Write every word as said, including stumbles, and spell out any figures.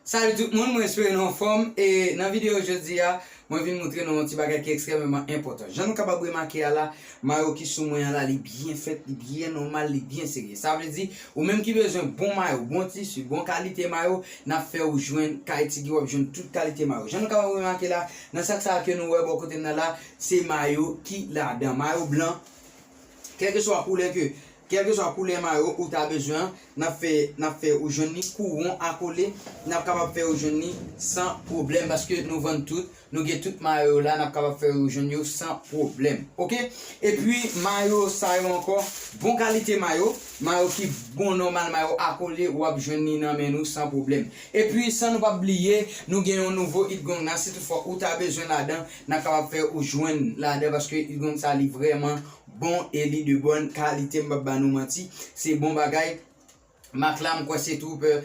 Salut tout moun, mwen espere nou anfòm. E nan videyo jodi a, mwen vin montre nou yon ti bagay ki ekstrèmeman enpòtan. Jan nou kapab remake a la, mayo ki sou mwen an la, li byen fèt, li byen nòmal, li byen serye. Sa vle di, ou menm ki bezwen bon mayo, bon tisi, bon kalite mayo, n ap fè ou jwenn Kaitigi, w ap jwenn tout kalite mayo. Jan nou kapab remake la, nan sak sa a ke nou wè bò kote m nan la, se mayo ki ladan. Mayo blan, kèlkeswa koulè ke Kèlkeswa koulè mayo ou ta bezwen an, n ap fè, n ap fè ou jwenn li, kouwon, akole, n ap kapab fè ou jwenn li san pwoblèm, paske nou vann tout, nou gen tout mayo yo la, n ap kapab fè ou jwenn yo san pwoblèm. Oke? Epi mayo sa yo ankò, bon kalite mayo, mayo ki bon nòmal, mayo akole, w ap jwenn li nan men nou san pwoblèm. Epi san nou p ap bliye, nou gen yon nouvo Itgong la, si toutfwa ou ta bezwen ladan, n ap kapab fè ou jwenn ladan, paske Itgong sa li vrèman bon e li de bòn kalite, m p ap ba nou manti, se bon bagay. Mak la, m kwè se Trooper,